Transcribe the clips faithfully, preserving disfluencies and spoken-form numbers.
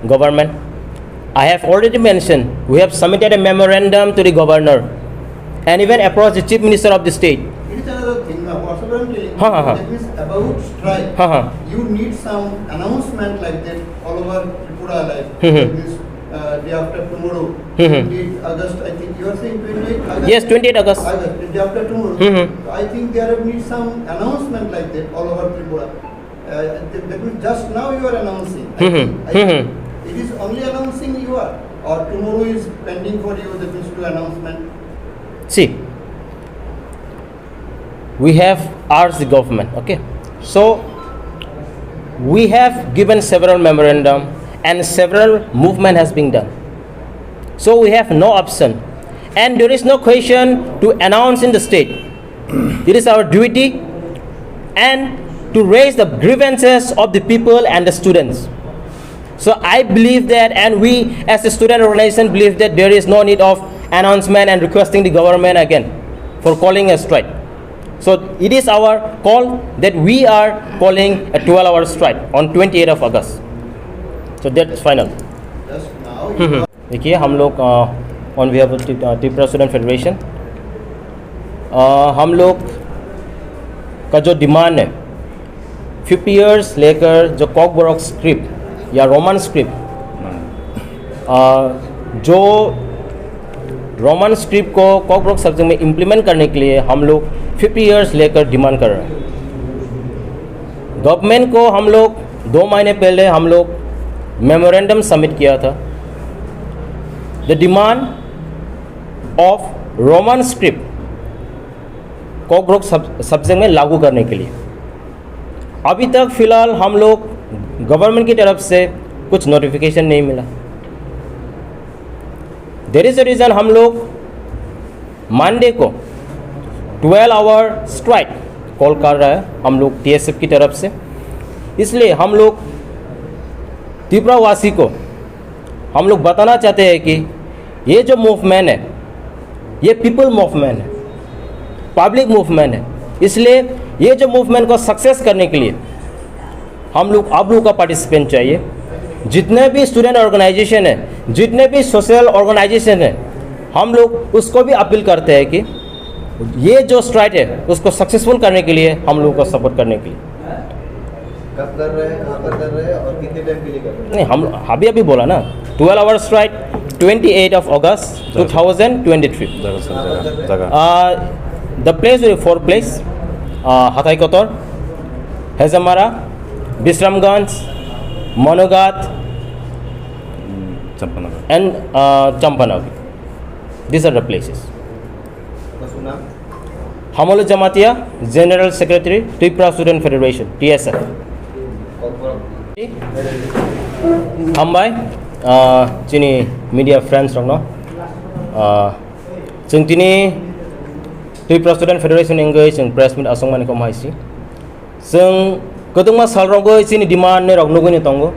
Government. I have already mentioned, we have submitted a memorandum to the governor and even approached the chief minister of the state. It is another thing now. Whatsoever I'm telling Ha, ha, ha. That means about strike. Ha, ha. You need some announcement like that all over Tripura, like Hmm, hmm. That means uh, day after tomorrow, Hmm, hmm. twenty-eighth August. I think you are saying twenty-eighth August. Yes, twenty-eighth August. August, the day after tomorrow. Hmm, hmm. So I think there need some announcement like that all over Tripura. Uh, that that means just now you are announcing. I Hmm, think, hmm. I Hmm, think hmm. It is only announcing you are, or tomorrow is pending for you. That means to announcement. See, we have urged the government, okay? So, we have given several memorandum and several movement has been done. So, we have no option. And there is no question to announce in the state. It is our duty and to raise the grievances of the people and the students. So I believe that, and we as a student organization believe that there is no need of announcement and requesting the government again for calling a strike. So it is our call that we are calling a twelve hour strike on twenty-eighth of August. So that's final. Just now हम्म, हम्म। देखिए, हम लोग on behalf of Tripura student federation, हम लोग का जो डिमांड है, fifty years लेकर जो कॉकबरॉक स्क्रिप्ट या रोमन स्क्रिप्ट, जो रोमन स्क्रिप्ट को कॉकबरॉक सब्जेक्ट में इम्प्लीमेंट करने के लिए हम लोग फिफ्टी ईयर्स लेकर डिमांड कर रहे हैं। गवर्नमेंट को हम लोग दो महीने पहले हम लोग मेमोरेंडम सबमिट किया था, the demand of Roman script कॉकबरॉक सब सब्जेक्ट में लागू करने के लिए। अभी तक फ़िलहाल हम लोग गवर्नमेंट की तरफ से कुछ नोटिफिकेशन नहीं मिला। There is a reason हम लोग मंडे को ट्वेल्व आवर स्ट्राइक कॉल कर रहा है हम लोग टीएसएफ की तरफ से। इसलिए हम लोग त्रिपुरावासी को हम लोग बताना चाहते हैं कि ये जो मूवमेंट है, ये पीपल मूवमेंट है, पब्लिक मूवमेंट है। इसलिए ये जो मूवमेंट को सक्सेस करने के लिए हम लोग, आप लोगों का पार्टिसिपेंट चाहिए। जितने भी स्टूडेंट ऑर्गेनाइजेशन है, जितने भी सोशल ऑर्गेनाइजेशन है, हम लोग उसको भी अपील करते हैं कि ये जो स्ट्राइक है, उसको सक्सेसफुल करने के लिए हम लोगों को सपोर्ट करने के लिए। कब कर रहे हैं, कहाँ पर कर रहे हैं और कितने टाइम के लिए कर रहे हैं? नहीं, हम अभी अभी बोला ना, twelve hour strike, twenty eight of August two thousand twenty three. जगह सर, जगह, जगह। Uh, the place will four place, uh, Hatai Kotor, Hezamara, Bisramganj, Monogat, Champanagar. and uh, Champanagar. These are the places. आपका Sunam? Hamolo Jamatia, General Secretary, Tripura Student Federation, T S F. Hambai, uh, chini media friends rokno, uh, chwng tini Tripura Student Federation wngwi chwng press meet aswkmani kom hai si. Chwng kwdwkma sal rogwi chini demand ni rok nugwi ni tongo.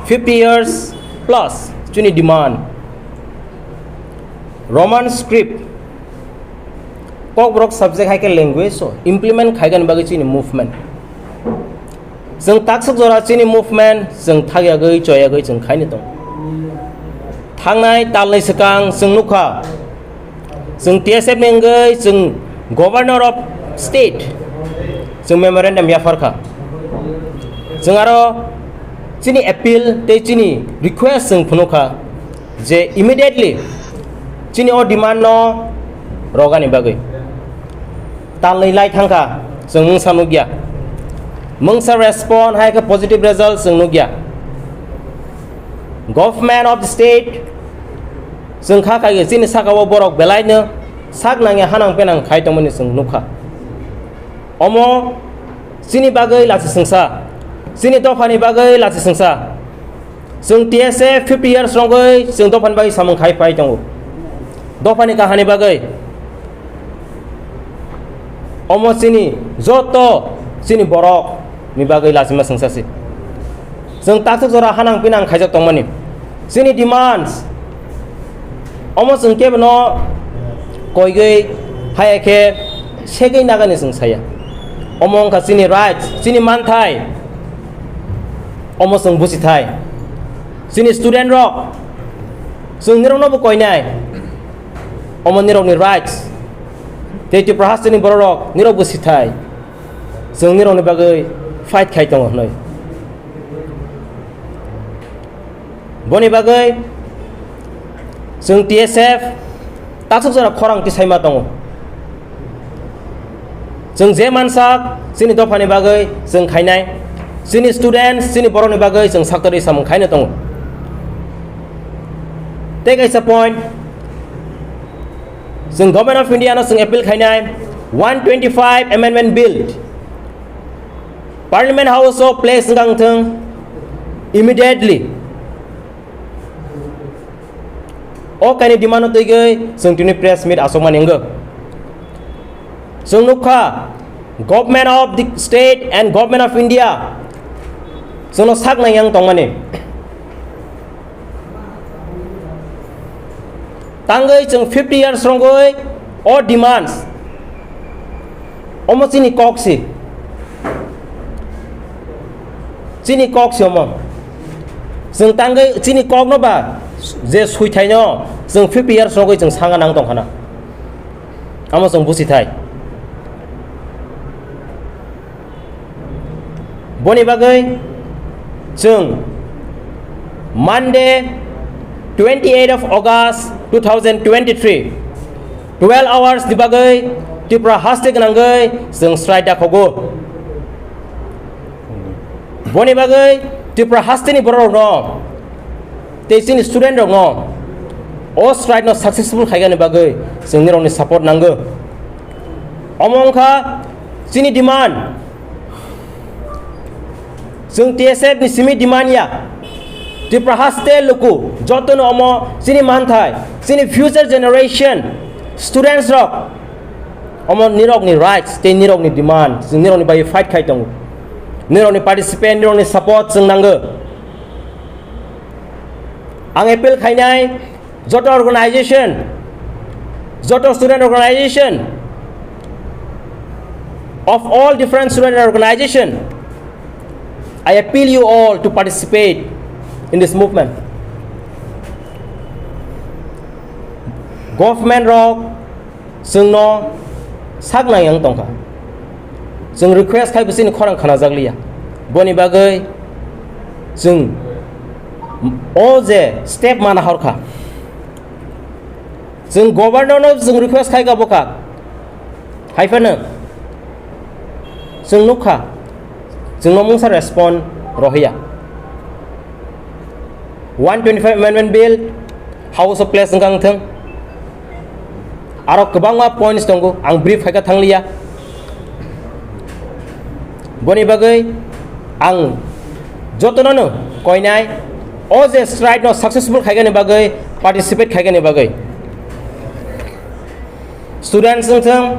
Fifty years plus chini demand. Roman script, Kokborok subject hai khe language o implement khaigani bagwi chini movement. Chwng takswk jora chini movement chwng thakyagwi choyagwi chwng khaini tongo. Thangnai talni swkang chwng nukha, chwng T S F ni wngwi chwng Governor of State chwng memorandum yapharkha. Chwng aro chini appeal tei chini request chwng phunukha je immediately chini o demand no rogani bagwi. Talnwi lai thangkha, chwng mungsa nukya. Mungsa respond hai khe positive result chwng nukya. Government of the state chwng kha khai chini saka o borok belai no sak nangya hanang penang khai tongmani chwng nukha. Omo chini bagwi lachi sengsa, chini dophani bagwi lachi sengsa. Chwng T S F fifty years rogwi chwng dophani bagwi samung khai pai tongo. Dophani kahani bagwi omo chini joto chini borok ni bagwi lachima sengsa se. Chwng takswk jora hanang pinang khaijak tongmani. Chini demands omo chwng kebono koigwi haya khe segwi nagani chwng saya. Omo wngkha chini rights, chini manthai. Omo chwng buchithai. Chini student rok, chwng nirokno bo koinai, omo nirokni rights. Tei Tripura hasteni borok rok nirok bo sithai, chwng nirokni bagwi fight khai tongo hwnwi. Boni bagwi chwng T S F taksuk jora khorang tisaima tongo. Chwng je mansak chini dophani bagwi chwng khainai, chini students, chini borokni bagwi chwng saktori samung khaina tongo. Tei kaisa point, chwng Government of India no chwng appeal khainai, one twenty-five Amendment Bill Parliament House o place wngkha wngthwng immediately. O kaini demand no twiwi chwng tini press meet asokmani wngkha. Chwng nukha, Government of the State and Government of India chwngno sak nang yang tongmani. Tangwi chwng fifty years rwngwi o demands, omo chini kok si. Chini kok si omo. Chwng tangwi chini kokno ba je suithaino chwng fifty years rwngwi chwng sanga nang tongkhana. Amo chwng busi thai. Boni bagwi chwng Monday, twenty-eight of August two thousand twenty-three, twelve hours ni bagwi Tripura haste gwnangwi chwng strike da khogo. Boni bagwi Tripura hasteni borok rokno tei chini student rokno o strike no successful khaigani bagwi chwng nirokni support nango. Omo wngkha chini demand. Chwng T S F ni simi demand ya. Tripura haste luku jotono omo chini manthai, chini future generation students rok omo nirokni rights tei nirokni demand, chwng nirokni bagwi fight khai tongo. Nirokni participant, nirokni support chwng nango. Ang appeal khainai, joto organization, joto student organization, of all different student organization, I appeal you all to participate in this movement. Government rok chwngno sak nang yang tongkha. Chwng request khai bo chini khorang khana jak liya. Boni bagwi chwng o je step mana horkha. Chwng governor no chwng request khai ka bokha. Hai phano chwng nukha. Chwngno mungsa respond rohiya. One twenty-five Amendment Bill House of Place wngkha wngthwng. Aro kwbangma points tongo, ang brief khaika thangliya. Boni bagwi ang jotono no koinai o je strike no successful khaigani bagwi, participate khaigani bagwi. Students wngthwng,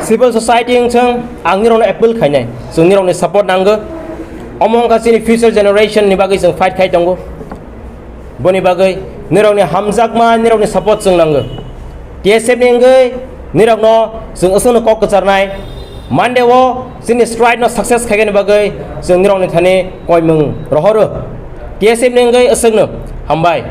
civil society wngthwng, ang nirokno appeal khainai, chwng nirokni support nango. Omo wngkha chini future generation ni bagwi chwng fight khai tongo. Boni bagwi nirokni hamjakma, nirokni support chwng nango. T S F ni wngwi nirokno chwng aswkno kok kwcharnai. Monday o chini strike no success khaigani bagwi chwng nirokni thani koimung rohoro. T S F ni wngwi aswkno hambai.